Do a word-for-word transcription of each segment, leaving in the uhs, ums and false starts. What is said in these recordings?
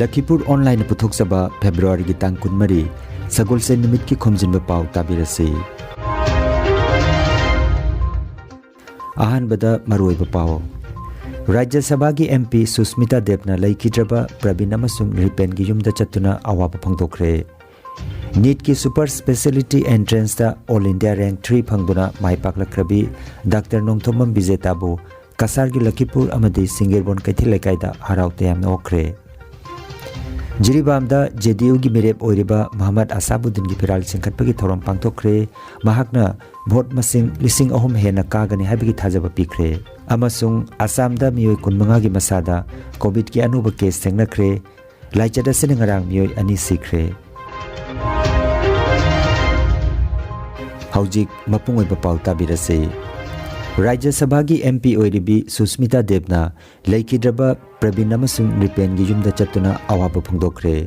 ꯂꯈꯤꯄꯨꯔ ꯑꯣꯟꯂꯥꯏꯟꯅ ꯄꯨꯊꯣꯛꯆꯕ ꯐꯦꯕ꯭ꯔꯨꯋꯥꯔꯤꯒꯤ ꯇꯥꯡ ꯀꯨꯟꯃꯔꯤ, ꯁꯒꯣꯜꯁꯦꯟ ꯅꯨꯃꯤꯠꯀꯤ ꯈꯣꯝꯖꯤꯟꯕ ꯄꯥꯎ ꯇꯥꯕꯤꯔꯁꯤ꯫ ꯑꯍꯥꯟꯕꯗ ꯃꯔꯨꯑꯣꯏꯕ ꯄꯥꯎ꯫ ꯔꯥꯖ꯭ꯌ ꯁꯚꯥꯒꯤ ꯑꯦꯝ ꯄꯤ ꯁꯨꯁꯃꯤꯇꯥ ꯗꯦꯕꯅ ꯂꯩꯈꯤꯗ꯭ꯔꯕ ꯄ꯭ꯔꯕꯤꯟ ꯑꯃꯁꯨꯡ ꯅ꯭ꯔꯤꯄꯦꯟꯒꯤ ꯌꯨꯝꯗ ꯆꯠꯇꯨꯅ ꯑꯋꯥꯕ ꯐꯣꯡꯗꯣꯛꯈ꯭ꯔꯦ꯫ ꯅꯤꯠꯀꯤ ꯁꯨꯄꯔ ꯁ꯭ꯄꯦꯁꯤꯌꯦꯂꯤꯇꯤ ꯑꯦꯟꯇ꯭ꯔꯦꯟꯁꯇ ꯑꯣꯜ ꯏꯟꯗꯤꯌꯥ ꯔꯦꯡꯛ ꯊ꯭ꯔꯤ ꯐꯪꯗꯨꯅ ꯃꯥꯏ ꯄꯥꯛꯂꯛꯈ꯭ꯔꯕꯤ ꯗꯥꯛꯇꯔ ꯅꯣꯡꯊꯣꯝꯕꯝ ꯕꯤꯖꯦꯇꯥꯕꯨ ꯀꯁꯥꯔꯒꯤ ꯂꯈꯤꯄꯨꯔ ꯑꯃꯗꯤ ꯁꯤꯡꯒꯤꯔꯕꯣꯟ ꯀꯩꯊꯦꯜ ꯂꯩꯀꯥꯏꯗ ꯍꯔꯥꯎ ꯇꯌꯥꯝꯅ ꯑꯣꯛꯈ꯭ꯔꯦ꯫ ꯖꯤꯔꯤꯕꯥꯝꯗ ꯖꯦ ꯗꯤ ꯌꯨꯒꯤ ꯃꯤꯔꯦꯞ ꯑꯣꯏꯔꯤꯕ ꯃꯍꯃꯗ ꯑꯁꯥꯕꯨꯗꯤꯟꯒꯤ ꯐꯤꯔꯥꯜ ꯆꯤꯡꯈꯠꯄꯒꯤ ꯊꯧꯔꯝ ꯄꯥꯡꯊꯣꯛꯈ꯭ꯔꯦ꯫ ꯃꯍꯥꯛꯅ ꯚꯣꯠ ꯃꯁꯤꯡ ꯂꯤꯁꯤꯡ ꯑꯍꯨꯝ ꯍꯦꯟꯅ ꯀꯥꯒꯅꯤ ꯍꯥꯏꯕꯒꯤ ꯊꯥꯖꯕ ꯄꯤꯈ꯭ꯔꯦ꯫ ꯑꯃꯁꯨꯡ ꯑꯁꯥꯝꯗ ꯃꯤꯑꯣꯏ ꯀꯨꯟꯃꯉꯥꯒꯤ ꯃꯁꯥꯗ ꯀꯣꯚꯤꯗꯀꯤ ꯑꯅꯧꯕ ꯀꯦꯁ ꯊꯦꯡꯅꯈ꯭ꯔꯦ꯫ ꯂꯥꯏꯆꯠ ꯑꯁꯤꯅ ꯉꯔꯥꯡ ꯃꯤꯑꯣꯏ ꯑꯅꯤ ꯁꯤꯈ꯭ꯔꯦ꯫ ꯍꯧꯖꯤꯛ ꯃꯄꯨꯡ ꯑꯣꯏꯕ ꯄꯥꯎ ꯇꯥꯕꯤꯔꯁꯤ꯫ ꯔꯥꯖ꯭ꯌ ꯁꯚꯥꯒꯤ ꯑꯦꯝ ꯄꯤ ꯑꯣꯏꯔꯤꯕꯤ ꯁꯨꯁꯃꯤꯇꯥ ꯗꯦꯕꯅ ꯂꯩꯈꯤꯗ꯭ꯔꯕ ꯄ꯭ꯔꯕꯤꯟ ꯑꯃꯁꯨꯡ ꯅ꯭ꯔꯤꯄꯦꯟꯒꯤ ꯌꯨꯝꯗ ꯆꯠꯇꯨꯅ ꯑꯋꯥꯕ ꯐꯣꯡꯗꯣꯛꯈ꯭ꯔꯦ꯫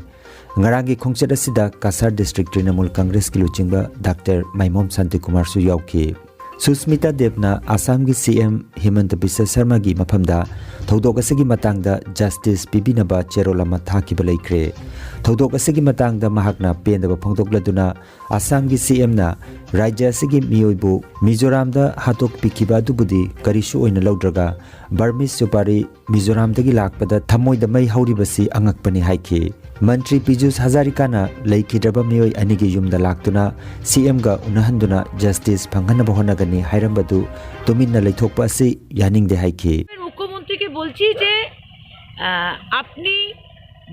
ꯉꯔꯥꯡꯒꯤ ꯈꯣꯡꯆꯠ ꯑꯁꯤꯗ ꯀꯁꯥꯔ ꯗꯤꯁꯇ꯭ꯔꯤꯛ ꯇ꯭ꯔꯤꯅꯃꯨꯜ ꯀꯪꯒ꯭ꯔꯦꯁꯀꯤ ꯂꯨꯆꯤꯡꯕ ꯗꯥꯛꯇꯔ ꯃꯥꯏꯃꯣꯝ ꯁꯥꯟꯇꯤꯀꯨꯃꯥꯔꯁꯨ ꯌꯥꯎꯈꯤ꯫ ꯁꯨꯁꯃꯤꯇꯥ ꯗꯦꯕꯅ ꯑꯁꯥꯝꯒꯤ ꯁꯤ ꯑꯦꯝ ꯍꯤꯃꯟꯇ ꯕꯤꯁ꯭ꯋ ꯁꯔꯃꯒꯤ ꯃꯐꯝꯗ ꯊꯧꯗꯣꯛ ꯑꯁꯤꯒꯤ ꯃꯇꯥꯡꯗ ꯖꯁꯇꯤꯁ ꯄꯤꯕꯤꯅꯕ ꯆꯦꯔꯣꯜ ꯑꯃ ꯊꯥꯈꯤꯕ ꯂꯩꯈ꯭ꯔꯦ꯫ ꯊꯧꯗꯣꯛ ꯑꯁꯤꯒꯤ ꯃꯇꯥꯡꯗ ꯃꯍꯥꯛꯅ ꯄꯦꯟꯗꯕ ꯐꯣꯡꯗꯣꯛꯂꯗꯨꯅ ꯑꯁꯥꯝꯒꯤ ꯁꯤ ꯑꯦꯝꯅ ꯔꯥꯖ꯭ꯌ ꯑꯁꯤꯒꯤ ꯃꯤꯑꯣꯏꯕꯨ ꯃꯤꯖꯣꯔꯥꯝꯗ ꯍꯥꯠꯇꯣꯛꯄꯤꯈꯤꯕ ꯑꯗꯨꯕꯨꯗꯤ ꯀꯔꯤꯁꯨ ꯑꯣꯏꯅ ꯂꯧꯗ꯭ꯔꯒ ꯕꯔꯃꯤꯁ ꯁꯨꯄꯥꯔꯤ ꯃꯤꯖꯣꯔꯥꯝꯗꯒꯤ ꯂꯥꯛꯄꯗ ꯊꯃꯣꯏꯗ ꯃꯩ ꯍꯧꯔꯤꯕꯁꯤ ꯑꯉꯛꯄꯅꯤ ꯍꯥꯏꯈꯤ꯫ ꯃꯟꯇ꯭ꯔꯤ ꯄꯤꯖꯨꯁ ꯍꯖꯥꯔꯤꯀꯥꯅ ꯂꯩꯈꯤꯗ꯭ꯔꯕ ꯃꯤꯑꯣꯏ ꯑꯅꯤꯒꯤ ꯌꯨꯝꯗ ꯂꯥꯛꯇꯨꯅ ꯁꯤ ꯑꯦꯝꯒ ꯎꯅꯍꯟꯗꯨꯅ ꯖꯁꯇꯤꯁ ꯐꯪꯍꯟꯅꯕ ꯍꯣꯠꯅꯒꯅꯤ ꯍꯥꯏꯔꯝꯕꯗꯨ ꯇꯨꯃꯤꯟꯅ ꯂꯩꯊꯣꯛꯄ ꯑꯁꯤ ꯌꯥꯅꯤꯡꯗꯦ ꯍꯥꯏꯈꯤ꯫ মুখ্যমন্ত্রীকে বলছি যে, আহ, আপনি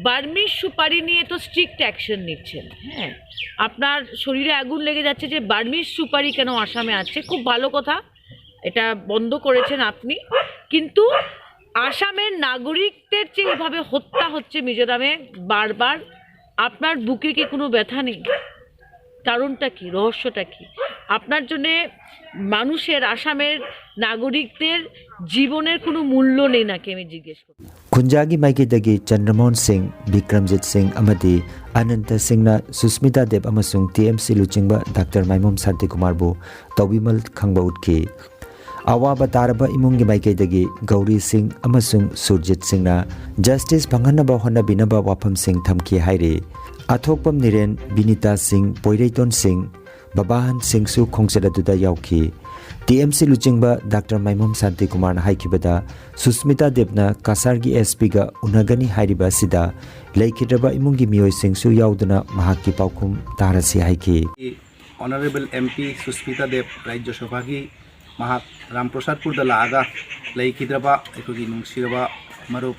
বার্মিজ সুপারি নিয়ে তো স্ট্রিক্ট অ্যাকশন নিচ্ছেন, হ্যাঁ, আপনার শরীরে আগুন লেগে যাচ্ছে যে বার্মিজ সুপারি কেন আসামে আছে, খুব ভালো কথা, এটা বন্ধ করেছেন আপনি, কিন্তু আসামের নাগরিকদের যে এইভাবে হত্যা হচ্ছে মিজোরামে বারবার, আপনার বুকে কি কোনো ব্যথা নেই? কারণটা কি? রহস্যটা কি? আপনার জন্যে মানুষের, আসামের নাগরিকদের জীবনের কোনো মূল্য নেই নাকি, আমি জিজ্ঞেস করব। ꯈꯨꯟꯖꯥꯒꯤ ꯃꯥꯏꯀꯩꯗꯒꯤ ꯆꯟꯗ꯭ꯔꯃꯣꯍꯟ ꯁꯤꯡ, ꯕꯤꯀ꯭ꯔꯝꯖꯤꯠ ꯁꯤꯡ ꯑꯃꯗꯤ ꯑꯅꯟꯇ ꯁꯤꯡꯅ ꯁꯨꯁꯃꯤꯇꯥ ꯗꯦꯕ ꯑꯃꯁꯨꯡ ꯇꯤ ꯑꯦꯝ ꯁꯤ ꯂꯨꯆꯤꯡꯕ ꯗꯥꯛꯇꯔ ꯃꯥꯏꯃꯣꯝ ꯁꯥꯟꯇꯤꯀꯨꯃꯥꯔꯕꯨ ꯇꯧꯕꯤꯃꯜ ꯈꯪꯕ ꯎꯠꯈꯤ꯫ ꯑꯋꯥꯕ ꯇꯥꯔꯕ ꯏꯃꯨꯡꯒꯤ ꯃꯥꯏꯀꯩꯗꯒꯤ ꯒꯧꯔꯤ ꯁꯤꯡ ꯑꯃꯁꯨꯡ ꯁꯨꯔꯖꯤꯠ ꯁꯤꯡꯅ ꯖꯁꯇꯤꯁ ꯐꯪꯍꯟꯅꯕ ꯍꯣꯠꯅꯕꯤꯅꯕ ꯋꯥꯐꯝꯁꯤꯡ ꯊꯝꯈꯤ ꯍꯥꯏꯔꯤ꯫ ꯑꯊꯣꯛꯄꯝ ꯅꯤꯔꯦꯟ, ꯕꯤꯅꯤꯇꯥ ꯁꯤꯡ, ꯄꯣꯏꯔꯩꯇꯣꯟ ꯁꯤꯡ, ꯕꯕꯥꯍꯟ ꯁꯤꯡꯁꯨ ꯈꯣꯡꯆꯠ ꯑꯗꯨꯗ ꯌꯥꯎꯈꯤ꯫ ꯇꯤ ꯑꯦꯝ ꯁꯤ ꯂꯨꯆꯤꯡꯕ ꯗꯥꯛꯇꯔ ꯃꯥꯏꯃꯣꯝ ꯁꯥꯟꯇꯤꯀꯨꯃꯥꯔꯅ ꯍꯥꯏꯈꯤꯕꯗ, ꯁꯨꯁꯃꯤꯇꯥ ꯗꯦꯕꯅ ꯀꯁꯥꯔꯒꯤ ꯑꯦꯁ ꯄꯤꯒ ꯎꯅꯒꯅꯤ ꯍꯥꯏꯔꯤꯕ ꯑꯁꯤꯗ ꯂꯩꯈꯤꯗ꯭ꯔꯕ ꯏꯃꯨꯡꯒꯤ ꯃꯤꯑꯣꯏꯁꯤꯡꯁꯨ ꯌꯥꯎꯗꯨꯅ ꯃꯍꯥꯛꯀꯤ ꯄꯥꯎꯈꯨꯝ ꯇꯥꯔꯁꯤ ꯍꯥꯏꯈꯤ꯫ Honorable M P ꯁꯨꯁꯃꯤꯇꯥ ꯗꯦꯕ ꯔꯥꯖ꯭ꯌ ꯁꯚꯥꯒꯤ ꯃꯍꯥꯛ ꯔꯥꯝꯄ꯭ꯔꯁꯥꯗꯄꯨꯔꯗ ꯂꯥꯛꯑꯒ ꯂꯩꯈꯤꯗ꯭ꯔꯕ ꯑꯩꯈꯣꯏꯒꯤ ꯅꯨꯡꯁꯤꯔꯕ ꯃꯔꯨꯞ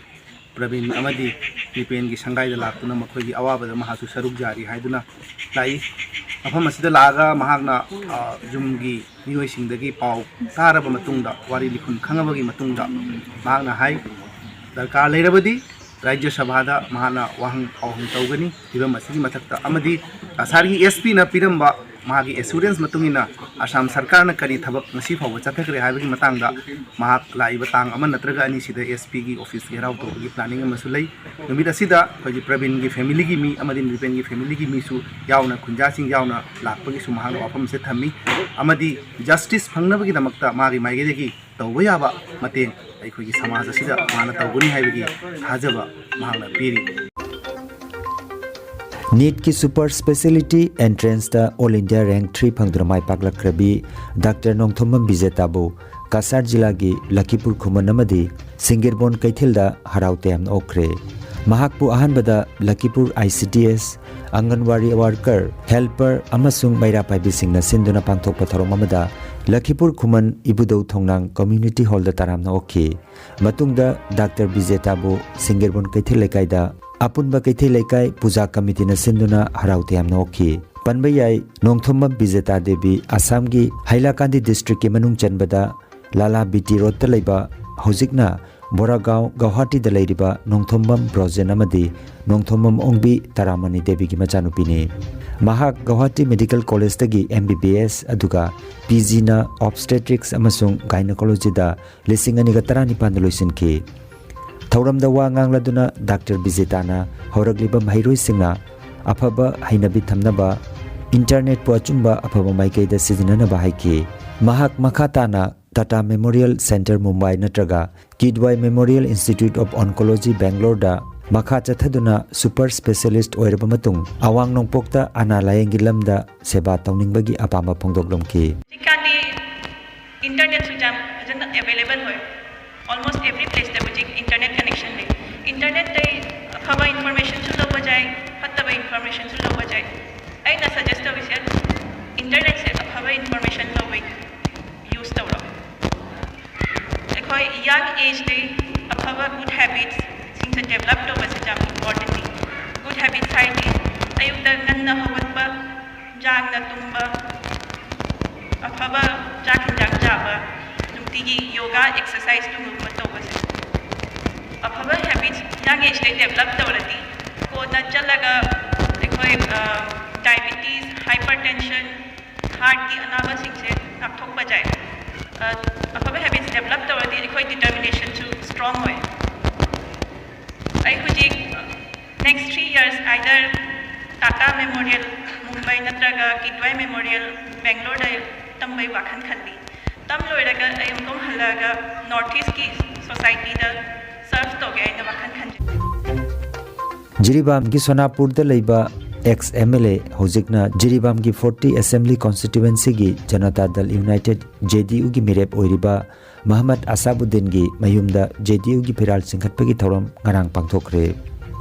ꯄ꯭ꯔꯕꯤꯟ ꯑꯃꯗꯤ ꯅꯤꯄꯦꯟꯒꯤ ꯁꯪꯒꯥꯏꯗ ꯂꯥꯛꯇꯨꯅ ꯃꯈꯣꯏꯒꯤ ꯑꯋꯥꯕꯗ ꯃꯍꯥꯛꯁꯨ ꯁꯔꯨꯛ ꯌꯥꯔꯤ ꯍꯥꯏꯗꯨꯅ ꯂꯥꯛꯏ꯫ ꯃꯐꯝ ꯑꯁꯤꯗ ꯂꯥꯛꯑꯒ ꯃꯍꯥꯛꯅ, ꯑ, ꯌꯨꯝꯒꯤ ꯃꯤꯑꯣꯏꯁꯤꯡꯗꯒꯤ ꯄꯥꯎ ꯇꯥꯔꯕ ꯃꯇꯨꯡꯗ, ꯋꯥꯔꯤ ꯂꯤꯈꯨꯟ ꯈꯪꯉꯕꯒꯤ ꯃꯇꯨꯡꯗ ꯃꯍꯥꯛꯅ ꯍꯥꯏ, ꯗꯔꯀꯥꯔ ꯂꯩꯔꯕꯗꯤ ꯔꯥꯖ꯭ꯌ ꯁꯚꯥꯗ ꯃꯍꯥꯛꯅ ꯋꯥꯍꯪ ꯄꯥꯎꯍꯪ ꯇꯧꯒꯅꯤ ꯐꯤꯕꯝ ꯑꯁꯤꯒꯤ ꯃꯊꯛꯇ, ꯑꯃꯗꯤ ꯀꯁꯥꯔꯒꯤ ꯑꯦꯁ ꯄꯤꯅ ꯄꯤꯔꯝꯕ ꯃꯍꯥꯛꯀꯤ ꯑꯦꯁꯨꯔꯦꯟꯁ ꯃꯇꯨꯡ ꯏꯟꯅ ꯑꯁꯥꯝ ꯁꯔꯀꯥꯔꯅ ꯀꯔꯤ ꯊꯕꯛ ꯉꯁꯤ ꯐꯥꯎꯕ ꯆꯠꯊꯈ꯭ꯔꯦ ꯍꯥꯏꯕꯒꯤ ꯃꯇꯥꯡꯗ ꯃꯍꯥꯛ ꯂꯥꯛꯏꯕ ꯇꯥꯡ ꯑꯃ ꯅꯠꯇ꯭ꯔꯒ ꯑꯅꯤꯁꯤꯗ ꯑꯦꯁ ꯄꯤꯒꯤ ꯑꯣꯐꯤꯁ ꯘꯦꯔꯥꯎ ꯇꯧꯕꯒꯤ ꯄ꯭ꯂꯥꯅꯤꯡ ꯑꯃꯁꯨ ꯂꯩ꯫ ꯅꯨꯃꯤꯠ ꯑꯁꯤꯗ ꯑꯩꯈꯣꯏꯒꯤ ꯄ꯭ꯔꯕꯤꯟꯒꯤ ꯐꯦꯃꯤꯂꯤꯒꯤ ꯃꯤ ꯑꯃꯗꯤ ꯅꯤꯄꯦꯟꯒꯤ ꯐꯦꯃꯤꯂꯤꯒꯤ ꯃꯤꯁꯨ ꯌꯥꯎꯅ, ꯈꯨꯟꯖꯥꯁꯤꯡ ꯌꯥꯎꯅ ꯂꯥꯛꯄꯒꯤꯁꯨ ꯃꯍꯥꯛꯅ ꯋꯥꯐꯝꯁꯦ ꯊꯝꯃꯤ, ꯑꯃꯗꯤ ꯖꯁꯇꯤꯁ ꯐꯪꯅꯕꯒꯤꯗꯃꯛꯇ ꯃꯥꯒꯤ ꯃꯥꯏꯀꯩꯗꯒꯤ ꯇꯧꯕ ꯌꯥꯕ ꯃꯇꯦꯡ ꯑꯩꯈꯣꯏꯒꯤ ꯁꯃꯥꯖ ꯑꯁꯤꯗ ꯃꯥꯅ ꯇꯧꯒꯅꯤ ꯍꯥꯏꯕꯒꯤ ꯊꯥꯖꯕ ꯃꯍꯥꯛꯅ ꯄꯤꯔꯤ꯫ ꯅꯤꯠꯀꯤ ꯁꯨꯄꯔ ꯁ꯭ꯄꯦꯁꯤꯌꯦꯂꯤꯇꯤ ꯑꯦꯟꯇ꯭ꯔꯦꯟꯁꯇ ꯑꯣꯜ ꯏꯟꯗꯤꯌꯥ ꯔꯦꯡꯛ ꯊ꯭ꯔꯤ ꯐꯪꯗꯨꯅ ꯃꯥꯏ ꯄꯥꯛꯂꯛꯈ꯭ꯔꯕꯤ ꯗꯥꯛꯇꯔ ꯅꯣꯡꯊꯣꯝꯕꯝ ꯕꯤꯖꯦꯇꯥꯕꯨ ꯀꯁꯥꯔ ꯖꯤꯂꯥꯒꯤ ꯂꯈꯤꯄꯨꯔ ꯈꯨꯃꯟ ꯑꯃꯗꯤ ꯁꯤꯡꯒꯤꯔꯕꯣꯟ ꯀꯩꯊꯦꯜꯗ ꯍꯔꯥꯎ ꯇꯌꯥꯝꯅ ꯑꯣꯛꯈ꯭ꯔꯦ꯫ ꯃꯍꯥꯛꯄꯨ ꯑꯍꯥꯟꯕꯗ ꯂꯈꯤꯄꯨꯔ I C D S, ꯑꯪꯒꯟꯋꯥꯔꯤ worker, helper ꯑꯃꯁꯨꯡ ꯃꯩꯔꯥ ꯄꯥꯏꯕꯤꯁꯤꯡꯅ ꯁꯤꯟꯗꯨꯅ ꯄꯥꯡꯊꯣꯛꯄ ꯊꯧꯔꯝ ꯑꯃꯗ ꯂꯈꯤꯄꯨꯔ ꯈꯨꯃꯟ ꯏꯕꯨꯙꯧ ꯊꯣꯡꯅꯥꯡ ꯀꯝꯃ꯭ꯌꯨꯅꯤꯇꯤ ꯍꯣꯜꯗ ꯇꯔꯥꯝꯅ ꯑꯣꯛꯈꯤ꯫ ꯃꯇꯨꯡꯗ ꯗꯥꯛꯇꯔ ꯕꯤꯖꯦꯇꯥꯕꯨ ꯁꯤꯡꯒꯤꯔꯕꯣꯟ ꯀꯩꯊꯦꯜ ꯂꯩꯀꯥꯏꯗ ꯑꯄꯨꯟꯕ ꯀꯩꯊꯦꯜ ꯂꯩꯀꯥꯏ ꯄꯨꯖꯥ ꯀꯃꯤꯇꯤꯅ ꯁꯤꯟꯗꯨꯅ ꯍꯔꯥꯎ ꯇꯌꯥꯝꯅ ꯑꯣꯛꯈꯤ꯫ ꯄꯟꯕ ꯌꯥꯏ, ꯅꯣꯡꯊꯣꯝꯕꯝ ꯕꯤꯖꯦꯇꯥ ꯗꯦꯕꯤ ꯑꯁꯥꯝꯒꯤ ꯍꯥꯏꯂꯥꯀꯥꯟꯗꯤ ꯗꯤꯁꯇ꯭ꯔꯤꯛꯀꯤ ꯃꯅꯨꯡ ꯆꯟꯕꯗ ꯂꯥꯂꯥ ꯕꯤ ꯇꯤ ꯔꯣꯗꯇ ꯂꯩꯕ, ꯍꯧꯖꯤꯛꯅ ꯕꯣꯔꯥꯒꯥꯎ, ꯒꯧꯍꯥꯇꯤꯗ ꯂꯩꯔꯤꯕ ꯅꯣꯡꯊꯣꯝꯕꯝ ꯕ꯭ꯔꯣꯖꯦꯟ ꯑꯃꯗꯤ ꯅꯣꯡꯊꯣꯝꯕꯝ ꯑꯣꯡꯕꯤ ꯇꯔꯥꯃꯅꯤ ꯗꯦꯕꯤꯒꯤ ꯃꯆꯥꯅꯨꯄꯤꯅꯤ꯫ ꯃꯍꯥꯛ Guwahati medical ꯀꯣꯂꯦꯖꯇꯒꯤ M B B ꯑꯦꯁ ꯑꯗꯨꯒ ꯄꯤ ꯖꯤꯅ ꯑꯣꯕꯁ꯭ꯇꯦꯇ꯭ꯔꯤꯛꯁ ꯑꯃꯁꯨꯡ ꯒꯥꯏꯅꯣꯀꯣꯂꯣꯖꯤꯗ ꯂꯤꯁꯤꯡ ꯑꯅꯤꯒ ꯇꯔꯥꯅꯤꯄꯥꯟꯗ ꯂꯣꯏꯁꯤꯟꯈꯤ꯫ ꯊꯧꯔꯝꯗ ꯋꯥ ꯉꯥꯡꯂꯗꯨꯅ ꯗꯥꯛꯇꯔ ꯕꯤꯖꯦꯇꯥꯅ ꯍꯧꯔꯛꯂꯤꯕ ꯃꯍꯩꯔꯣꯏꯁꯤꯡꯅ ꯑꯐꯕ ꯍꯩꯅꯕꯤ ꯊꯝꯅꯕ, ꯏꯟꯇꯔꯅꯦꯠꯄꯨ ꯑꯆꯨꯝꯕ ꯑꯐꯕ ꯃꯥꯏꯀꯩꯗ ꯁꯤꯖꯤꯟꯅꯅꯕ ꯍꯥꯏꯈꯤ꯫ ꯃꯍꯥꯛ ꯃꯈꯥ ꯇꯥꯅ Tata Memorial Center Mumbai ꯅꯠꯇ꯭ꯔꯒ ꯀꯤꯗ꯭ꯋꯥꯏ Memorial Institute of Oncology Bangaloreꯗ ꯃꯈꯥ ꯆꯠꯊꯗꯨꯅ super specialist ꯑꯣꯏꯔꯕ ꯃꯇꯨꯡ, ꯑꯋꯥꯡ ꯅꯣꯡꯄꯣꯛꯇ ꯑꯅꯥ ꯂꯥꯌꯦꯡꯒꯤ ꯂꯝꯗ ꯁꯦꯕꯥ ꯇꯧꯅꯤꯡꯕꯒꯤ ꯑꯄꯥꯝꯕ ꯐꯣꯡꯗꯣꯛꯂꯝꯈꯤ꯫ ꯍꯧꯖꯤꯛꯀꯥꯟꯗꯤ internetꯁꯨ ꯌꯥꯝ ꯐꯖꯅ available ꯑꯣꯏ꯫ Almost every placeꯇ ꯍꯧꯖꯤꯛ internet connection ꯂꯩ꯫ Internetꯇꯩ ꯑꯐꯕ informationꯁꯨ ꯂꯧꯕ ꯌꯥꯏ, ꯐꯠꯇꯕ informationꯁꯨ ꯂꯧꯕ ꯌꯥꯏ꯫ ꯑꯩꯅ suggest ꯇꯧꯔꯤꯁꯦ internetꯁꯦ ꯑꯐꯕ information ꯂꯧꯕꯩ use ꯇꯧꯔꯣ꯫ ꯑꯩꯈꯣꯏ young ageꯇꯩ ꯑꯐꯕ good habitsꯁꯤꯡꯁꯦ develop ꯇꯧꯕꯁꯦ ꯌꯥꯝ importantꯅꯤ꯫ Good habits ꯍꯥꯏꯗꯤ ꯑꯌꯨꯛꯇ ꯉꯟꯅ ꯍꯧꯒꯠꯄ, ꯆꯥꯡꯅ ꯇꯨꯝꯕ, ꯑꯐꯕ ꯆꯥꯛ ꯍꯤꯟꯖꯥꯡ ꯆꯥꯕ, ꯅꯨꯡꯇꯤꯒꯤ yoga exerciseꯇꯨꯒꯨꯝꯕ ꯇꯧꯕꯁꯦ꯫ ꯑꯐꯕ habits young ageꯇꯩ develop ꯇꯧꯔꯗꯤ ꯀꯣꯟꯅ ꯆꯠꯂꯒ ꯑꯩꯈꯣꯏ diabetes, hypertension, heartꯀꯤ ꯑꯅꯥꯕꯁꯤꯡꯁꯦ ꯉꯥꯛꯊꯣꯛꯄ ꯌꯥꯏ꯫ ꯑꯐꯕ habits develop ꯇꯧꯔꯗꯤ ꯑꯩꯈꯣꯏ determinationꯁꯨ strong ꯑꯣꯏ꯫ ꯑꯩ ꯍꯧꯖꯤꯛ next three years either Tata Memorial Mumbai ꯅꯠꯇ꯭ꯔꯒ ꯀꯤꯗ꯭ꯋꯥꯏ Memorial Bangaloreꯗ ꯇꯝꯕꯩ ꯋꯥꯈꯜ ꯈꯜꯂꯤ꯫ ꯇꯝ ꯂꯣꯏꯔꯒ ꯑꯩ ꯑꯃꯨꯛ ꯍꯜꯂꯛꯑꯒ North Eastꯀꯤ societyꯗ serve ꯇꯧꯒꯦ ꯍꯥꯏꯅ ꯋꯥꯈꯜ ꯈꯟꯖꯩ꯫ ꯖꯤꯔꯤꯕꯥꯝꯒꯤ ꯁꯣꯅꯥꯄꯨꯔꯗ ꯂꯩꯕ ex MLA, ꯍꯧꯖꯤꯛꯅ ꯖꯤꯔꯤꯕꯥꯝꯒꯤ forty Assembly Constituencyꯒꯤ Janata Dal United JDUꯒꯤ ꯃꯤꯔꯦꯞ ꯑꯣꯏꯔꯤꯕ ꯃꯍꯃꯗ ꯑꯁꯥꯕꯨꯗꯤꯟꯒꯤ ꯃꯌꯨꯝꯗ JDUꯒꯤ ꯐꯤꯔꯥꯜ ꯆꯤꯡꯈꯠꯄꯒꯤ ꯊꯧꯔꯝ ꯉꯔꯥꯡ ꯄꯥꯡꯊꯣꯛꯈ꯭ꯔꯦ꯫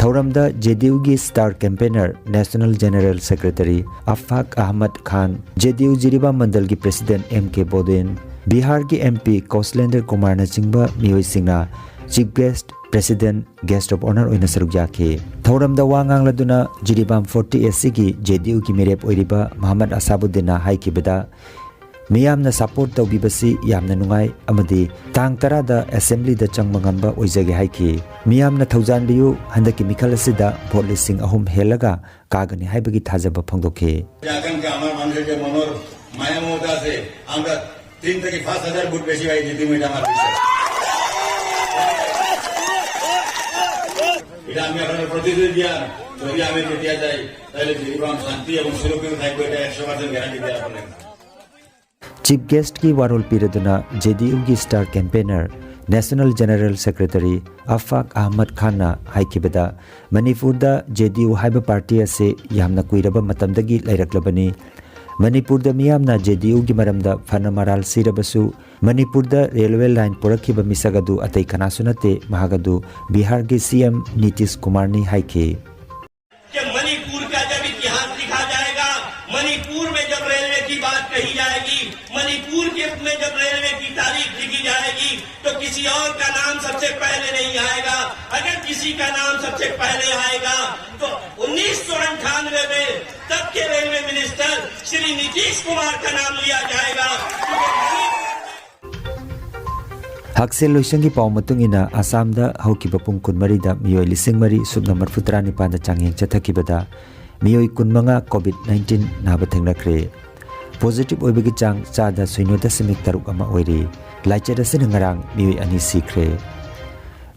ꯊꯧꯔꯝꯗ JDUꯒꯤ star campaigner, National General Secretary ꯑꯐꯥꯛ Ahmad ꯈꯥꯟ, JDU Jiribam ꯃꯟꯗꯜꯒꯤ President M K ꯕꯣꯗꯦꯟ, ꯕꯤꯍꯥꯔꯒꯤ MP ꯀꯧꯁꯂꯦꯟꯗ꯭ꯔ ꯀꯨꯃꯥꯔꯅꯆꯤꯡꯕ ꯃꯤꯑꯣꯏꯁꯤꯡꯅ Chief Guest, President, Guest of Honour ꯑꯣꯏꯅ ꯁꯔꯨꯛ ꯌꯥꯈꯤ꯫ ꯊꯧꯔꯝꯗ ꯋꯥ ꯉꯥꯡꯂꯗꯨꯅ ꯖꯤꯔꯤꯕꯥꯝ forty ACꯒꯤ JDUꯒꯤ ꯃꯤꯔꯦꯞ ꯑꯣꯏꯔꯤꯕ ꯃꯍꯃꯗ ꯑꯁꯥꯕꯨꯗꯤꯟꯅ ꯍꯥꯏꯈꯤꯕꯗ, ꯃꯤꯌꯥꯝꯅ support ꯇꯧꯕꯤꯕꯁꯤ ꯌꯥꯝꯅ ꯅꯨꯡꯉꯥꯏ ꯑꯃꯗꯤ ꯇꯥꯡ ꯇꯔꯥꯗ Assemblyꯗ ꯆꯪꯕ ꯉꯝꯕ ꯑꯣꯏꯖꯒꯦ ꯍꯥꯏꯈꯤ꯫ ꯃꯤꯌꯥꯝꯅ ꯊꯧꯖꯥꯟꯕꯤꯌꯨ, ꯍꯟꯗꯛꯀꯤ ꯃꯤꯈꯜ ꯑꯁꯤꯗ vote ꯂꯤꯁꯤꯡ ꯑꯍꯨꯝ ꯍꯦꯜꯂꯒ ꯀꯥꯒꯅꯤ ꯍꯥꯏꯕꯒꯤ ꯊꯥꯖꯕ ꯐꯣꯡꯗꯣꯛꯈꯤ꯫ যে আকাঙ্ক্ষা, আমার মানুষের যে মনের মায়া মমতা আছে, আমরা তিন থেকে পাঁচ হাজার ভোট বেশি পাই, জিতিব, এটা আমার বিশ্বাস। এটা আমি আপনাদের প্রতিশ্রুতি দিয়ার, যদি আমি জিতিয়া যাই, তাহলে জীবন শান্তি এবং সুরক্ষিত থাকবে, এটা একশো পার্সেন্ট গ্যারান্টি দেওয়া আপনাদের। ꯆꯤꯐ ꯒꯦꯁ꯭ꯠꯀꯤ ꯋꯥꯔꯣꯜ ꯄꯤꯔꯗꯨꯅ ꯖꯦ ꯗꯤ ꯌꯨꯒꯤ star ꯀꯦꯝꯄꯦꯅꯔ, national general secretary ꯑꯐꯥꯛ Ahmad ꯈꯥꯟꯅ ꯍꯥꯏꯈꯤꯕꯗ, ꯃꯅꯤꯄꯨꯔꯗ ꯖꯦ ꯗꯤ ꯌꯨ ꯍꯥꯏꯕ ꯄꯥꯔꯇꯤ ꯑꯁꯤ ꯌꯥꯝꯅ ꯀꯨꯏꯔꯕ ꯃꯇꯝꯗꯒꯤ ꯂꯩꯔꯛꯂꯕꯅꯤ꯫ ꯃꯅꯤꯄꯨꯔꯗ ꯃꯤꯌꯥꯝꯅ ꯖꯦ ꯗꯤ ꯌꯨꯒꯤ ꯃꯔꯝꯗ ꯐꯅ ꯃꯔꯥꯜ ꯁꯤꯔꯕꯁꯨ, ꯃꯅꯤꯄꯨꯔꯗ ꯔꯦꯜꯋꯦ ꯂꯥꯏꯟ ꯄꯨꯔꯛꯈꯤꯕ ꯃꯤꯁꯛ ꯑꯗꯨ ꯑꯇꯩ ꯀꯅꯥꯁꯨ ꯅꯠꯇꯦ, ꯃꯍꯥꯛ ꯑꯗꯨ ꯕꯤꯍꯥꯔꯒꯤ ꯁꯤ ꯑꯦꯝ ꯅꯤꯇꯤꯁ ꯀꯨꯃꯥꯔꯅꯤ ꯍꯥꯏꯈꯤ꯫ कि मणिपुर का जब इतिहास लिखा जाएगा, मणिपुर में जब रेलवे की बात कही जाएगी, मणिपुर के में जब रेलवे की तारीख लिखी जाएगी, तो किसी और का नाम सबसे पहले नहीं आएगा। अगर किसी का नाम सबसे पहले आएगा, तो उन्नीस सौ अंठानवे में तब के रेलवे मिनिस्टर श्री नीतीश कुमार का नाम लिया जाएगा। क्योंकि मणिपुर ꯍꯛꯁꯦꯜ ꯂꯣꯏꯁꯪꯒꯤ ꯄꯥꯎ ꯃꯇꯨꯡ ꯏꯟꯅ, ꯑꯁꯥꯝꯗ ꯍꯧꯈꯤꯕ ꯄꯨꯡ ꯀꯨꯟꯃꯔꯤꯗ ꯃꯤꯑꯣꯏ ꯂꯤꯁꯤꯡ ꯃꯔꯤ ꯁꯨꯞꯅ ꯃꯔꯤꯐꯨ ꯇꯔꯥꯅꯤꯄꯥꯟꯗ ꯆꯥꯡꯌꯦꯡ ꯆꯠꯊꯈꯤꯕꯗ ꯃꯤꯑꯣꯏ ꯀꯨꯟꯃꯉꯥ ꯀꯣꯚꯤꯗ ꯅꯥꯏꯟꯇꯤꯟ ꯅꯥꯕ ꯊꯦꯡꯅꯈ꯭ꯔꯦ꯫ ꯄꯣꯖꯤꯇꯤꯚ ꯑꯣꯏꯕꯒꯤ ꯆꯥꯡ ꯆꯥꯗ ꯁꯤꯅꯣ ꯗꯁꯃꯤꯛ ꯇꯔꯨꯛ ꯑꯃ ꯑꯣꯏꯔꯤ꯫ ꯂꯥꯏꯆꯠ ꯑꯁꯤꯅ ꯉꯔꯥꯡ ꯃꯤꯑꯣꯏ ꯑꯅꯤ ꯁꯤꯈ꯭ꯔꯦ꯫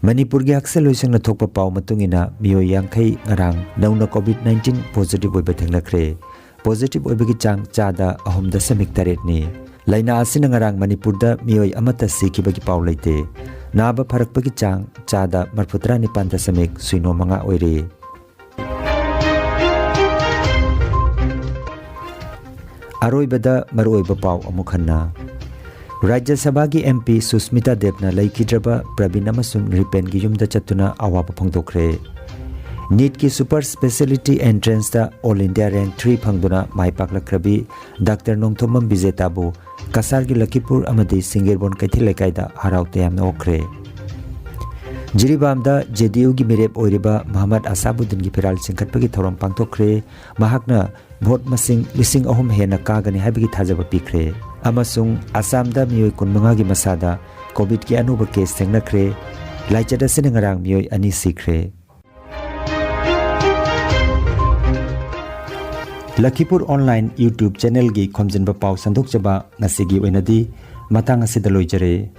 ꯃꯅꯤꯄꯨꯔꯒꯤ ꯍꯛꯁꯦꯜ ꯂꯣꯏꯁꯪꯅ ꯊꯣꯛꯄ ꯄꯥꯎ ꯃꯇꯨꯡ ꯏꯟꯅ, ꯃꯤꯑꯣꯏ ꯌꯥꯡꯈꯩ ꯉꯔꯥꯡ ꯅꯧꯅ ꯀꯣꯚꯤꯗ ꯅꯥꯏꯟꯇꯤꯟ ꯄꯣꯖꯤꯇꯤꯚ ꯑꯣꯏꯕ ꯊꯦꯡꯅꯈ꯭ꯔꯦ꯫ ꯄꯣꯖꯤꯇꯤꯚ ꯑꯣꯏꯕꯒꯤ ꯆꯥꯡ ꯆꯥꯗ ꯑꯍꯨꯝ ꯗꯁꯃꯤꯛ ꯇꯔꯦꯠꯅꯤ꯫ ꯂꯥꯏꯅꯥ ꯑꯁꯤꯅ ꯉꯔꯥꯡ ꯃꯅꯤꯄꯨꯔꯗ ꯃꯤꯑꯣꯏ ꯑꯃꯠꯇ ꯁꯤꯈꯤꯕꯒꯤ ꯄꯥꯎ ꯂꯩꯇꯦ꯫ ꯅꯥꯕ ꯐꯔꯛꯄꯒꯤ ꯆꯥꯡ ꯆꯥꯗ ꯃꯔꯤꯐꯨꯇꯔꯥ ꯅꯤꯄꯥꯟ ꯗꯁꯃꯤꯛ ꯁꯤꯅꯣ ꯃꯉꯥ ꯑꯣꯏꯔꯤ꯫ ꯑꯔꯣꯏꯕꯗ ꯃꯔꯨꯑꯣꯏꯕ ꯄꯥꯎ ꯑꯃꯨꯛ ꯍꯟꯅ꯫ ꯔꯥꯖ꯭ꯌ ꯁꯚꯥꯒꯤ ꯑꯦꯝ ꯄꯤ ꯁꯨꯁꯃꯤꯇꯥ ꯗꯦꯕꯅ ꯂꯩꯈꯤꯗ꯭ꯔꯕ ꯄ꯭ꯔꯕꯤꯟ ꯑꯃꯁꯨꯡ ꯔꯤꯄꯦꯟꯒꯤ ꯌꯨꯝꯗ ꯆꯠꯇꯨꯅ ꯑꯋꯥꯕ ꯐꯣꯡꯗꯣꯛꯈ꯭ꯔꯦ꯫ ꯅꯤꯠꯀꯤ ꯁꯨꯄꯔ ꯁ꯭ꯄꯦꯁꯤꯌꯦꯂꯤꯇꯤ ꯑꯦꯟꯇ꯭ꯔꯦꯟꯁꯇ ꯑꯣꯜ ꯏꯟꯗꯤꯌꯥ ꯔꯦꯡꯛ ꯊ꯭ꯔꯤ ꯐꯪꯗꯨꯅ ꯃꯥꯏ ꯄꯥꯛꯂꯛꯈ꯭ꯔꯕꯤ ꯗꯥꯛꯇꯔ ꯅꯣꯡꯊꯣꯝꯕꯝ ꯕꯤꯖꯦꯇꯥꯕꯨ ꯀꯁꯥꯔꯒꯤ ꯂꯈꯤꯄꯨꯔ ꯑꯃꯗꯤ ꯁꯤꯡꯒꯦꯔꯕꯣꯟ ꯀꯩꯊꯦꯜ ꯂꯩꯀꯥꯏꯗ ꯍꯔꯥꯎ ꯇꯌꯥꯝꯅ ꯑꯣꯛꯈ꯭ꯔꯦ꯫ ꯖꯤꯔꯤꯕꯥꯝꯗ ꯖꯦ ꯗꯤ ꯌꯨꯒꯤ ꯃꯤꯔꯦꯞ ꯑꯣꯏꯔꯤꯕ ꯃꯍꯃꯗ ꯑꯁꯥꯕꯨꯗꯤꯟꯒꯤ ꯐꯤꯔꯥꯜ ꯆꯤꯡꯈꯠꯄꯒꯤ ꯊꯧꯔꯝ ꯄꯥꯡꯊꯣꯛꯈ꯭ꯔꯦ꯫ ꯃꯍꯥꯛꯅ ꯚꯣꯠ ꯃꯁꯤꯡ ꯂꯤꯁꯤꯡ ꯑꯍꯨꯝ ꯍꯦꯟꯅ ꯀꯥꯒꯅꯤ ꯍꯥꯏꯕꯒꯤ ꯊꯥꯖꯕ ꯄꯤꯈ꯭ꯔꯦ꯫ ꯑꯃꯁꯨꯡ ꯑꯁꯥꯝꯗ ꯃꯤꯑꯣꯏ ꯀꯨꯟꯃꯉꯥꯒꯤ ꯃꯁꯥꯗ ꯀꯣꯚꯤꯗꯀꯤ ꯑꯅꯧꯕ ꯀꯦꯁ ꯊꯦꯡꯅꯈ꯭ꯔꯦ꯫ ꯂꯥꯏꯆꯠ ꯑꯁꯤꯅ ꯉꯔꯥꯡ ꯃꯤꯑꯣꯏ ꯑꯅꯤ ꯁꯤꯈ꯭ꯔꯦ꯫ ꯂꯈꯤꯄꯨꯔ ꯑꯣꯟꯂꯥꯏꯟ YouTube ꯆꯦꯅꯦꯜꯒꯤ ꯈꯣꯝꯖꯤꯟꯕ ꯄꯥꯎ ꯁꯟꯗꯣꯛꯆꯕ ꯉꯁꯤꯒꯤ ꯑꯣꯏꯅꯗꯤ ꯃꯇꯥꯡ ꯑꯁꯤꯗ ꯂꯣꯏꯖꯔꯦ꯫